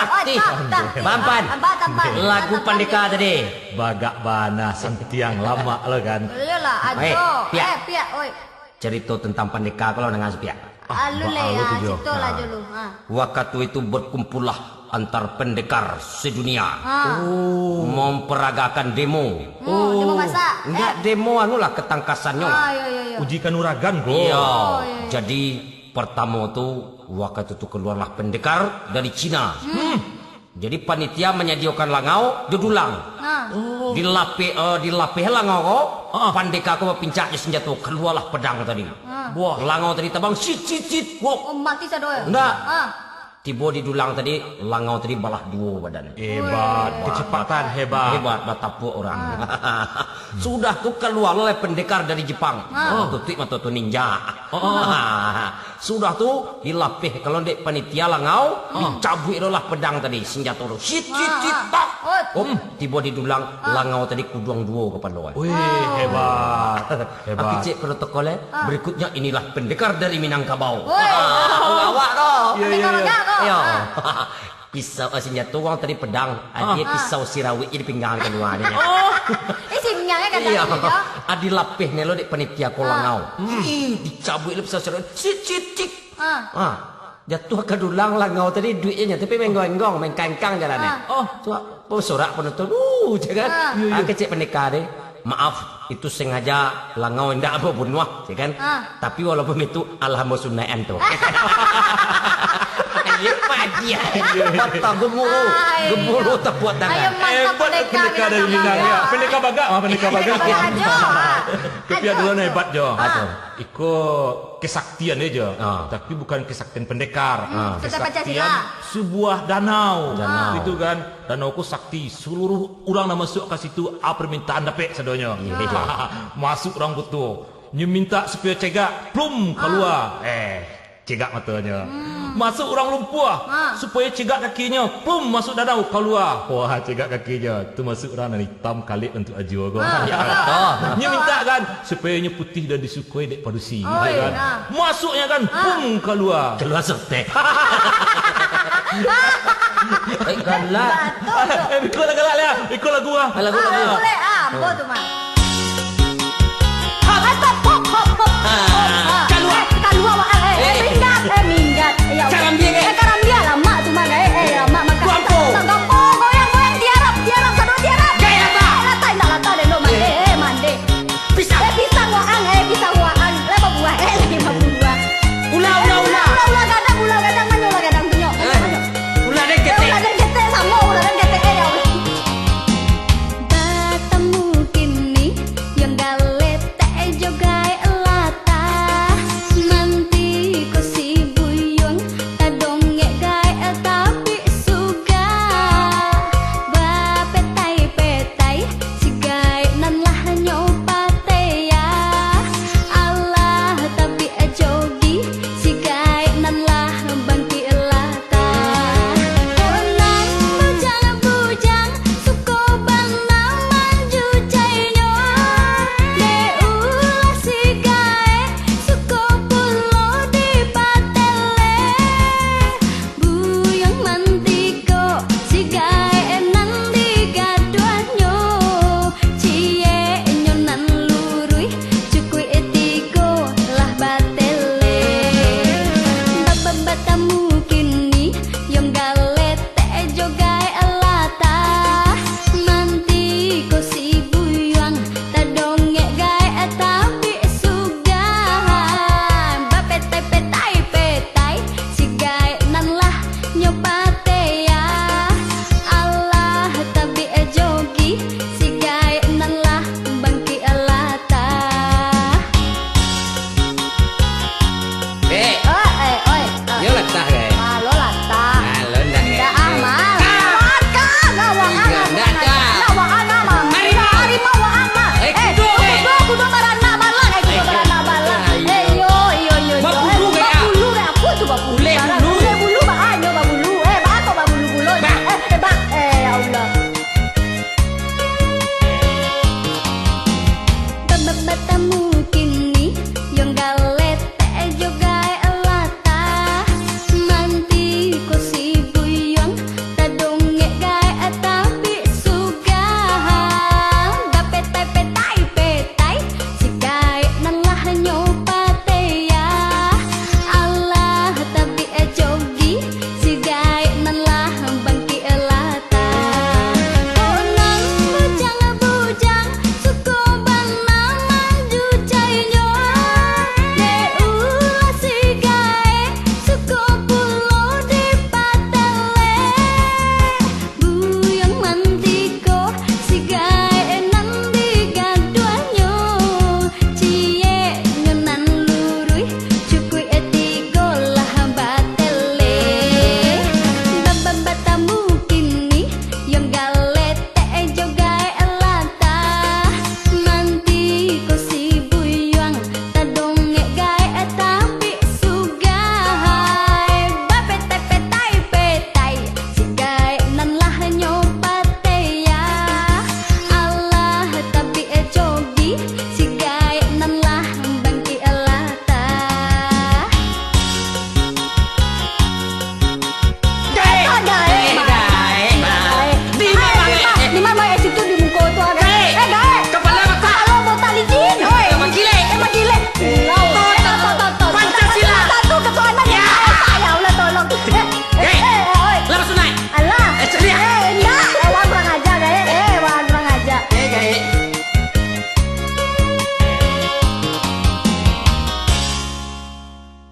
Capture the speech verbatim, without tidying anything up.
Oi, Tih. Tah, tah. Bampan. Abah tampan. Lagu Tah, Pandeka tadi. Bagak bana santiang lamak lo kan. Iyolah, Eh, ajo. Piak. Eh, piak, oi. Carito tantang Pandeka ko lo danga sapiak. Ah, Alun bah, lai, alun ah, tu jo. Cito lah Ah. jo lu. Ah. Wakatu itu berkumpullah antar pendekar sedunia. Ah. Oh. Memperagakan demo. Oh, demo masak. Enggak Eh. demo anulah ketangkasannya lah. Ah, yo, yo, yo. Uji kanuragan ko. Iya. Oh, iya, iya. Jadi pertama tu wakatu tu keluarlah pendekar dari Cina. Hmm. Jadi panitia menyediakan langau jo dulang. Nah. Oh. Dilapeh, eh, dilapeh langau ko, Ah. pandeka ko bapincak jo senjato, keluarlah pedang tadi. Ah. Buah. Langau tadi tabang, sit, sit, sit. Wok. Oh, mati sado yo. Ndak. Ah. Tibo di dulang tadi, langau tadi balah duo badan. Hebat, Weh. kecepatan hebat. Hebat, batapuak orang. Ah. Sudah tu kaluarlah pendekar dari Jepang. Ah. Tutuik mato tu ninja. Oh. Sudah tu, dilapeh kalau dek panitia langau, Ah. dicabuik lo lah pedang tadi, senjato tu. Sit, sit, sit, Ah. tak. Oh. Oh, tibo di dulang, Ah. langau tadi kuduang duo kapalo, eh. Wih, hebat. Hebat. Aku cek protokol, eh. Ah. Berikutnya inilah pendekar dari Minangkabau. Woi. Ah, awak tu. Iya, iya, Pendekar iya. bagak tu. Iya. Ah. Pisau, eh, senjato urang tadi pedang, Ah. adi Ah. pisau sirawik jadi pinggang kaduonyo. Oh. Eh, si pinggang kan Iya. kadang gitu. Adi lapeh ni lo dek panitia ko Ah. langau. Hmm. Ih, dicabuik lo pisau sirawik. Cit, cit, cit. Ah. Ah. Jatuah ka dulang langau tadi duitnyo, tapi menggonggong, mengkangkang jalan ni. Ah. Oh. Cuma, oh, sorak penonton. Uh, je kan? Ah. Iya, iya. Ah, kecek pendekar deh. Maaf, itu sengaja langau indak babunuah, ya kan? Ah. Tapi walaupun itu, alhamdulillah sunaian tu. Iya, Pak Haji, ya. Iya, iya. Patah gemuruh. Ai. Gemuruh tapuak tangan. Ayo, mantap Hebat pendekar pendekar dari Minangkabau. Minang, ya. Pendekar bagak, ah, pendekar bagak. Pendekar bagak, Jo. Tapi Ajo. ado nan hebat, Jo. Ah. Iko kesaktian, ya, Jo. Ah. Tapi bukan kesaktian pendekar. Ah. Kesaktian Pancasila. sebuah danau. Danau. Itu kan. Danau ko sakti, seluruh urang nan masuak ka situ, a permintaan dapek sadonyo. Iyo, iyo. Masuak urang buto. Nyo mintak supayo cegak, plum, kalua. Ah. Eh, cegak matonyo. Hmm. Masuak urang lumpuah, Ah. supayo cegak kakinyo, plum, masuak danau, kalua. Wah, cegak kakinyo. Tu masuak urang nan itam, kalek untuak Ajo ko. Ah, iyo, betul. Nyo mintak kan, supayo nyo putiah dan disukoi dek padusi, Oh, kan? iya. Masuaknyo kan, Ah. pum, kalua. Kalua sotek. Eh, galak. Batul tu. Eh, iko lah galak lah. Iko lagu ah. Ah, lagu, lagu. Ah, boleh. Ah, ambo tu mah. Hop. Ah, stop. Hop, hop, hop. Ah. Hop, ah. Kalua. Eh, kalua, wak. Eh, eh, Eh. pindah. Eh,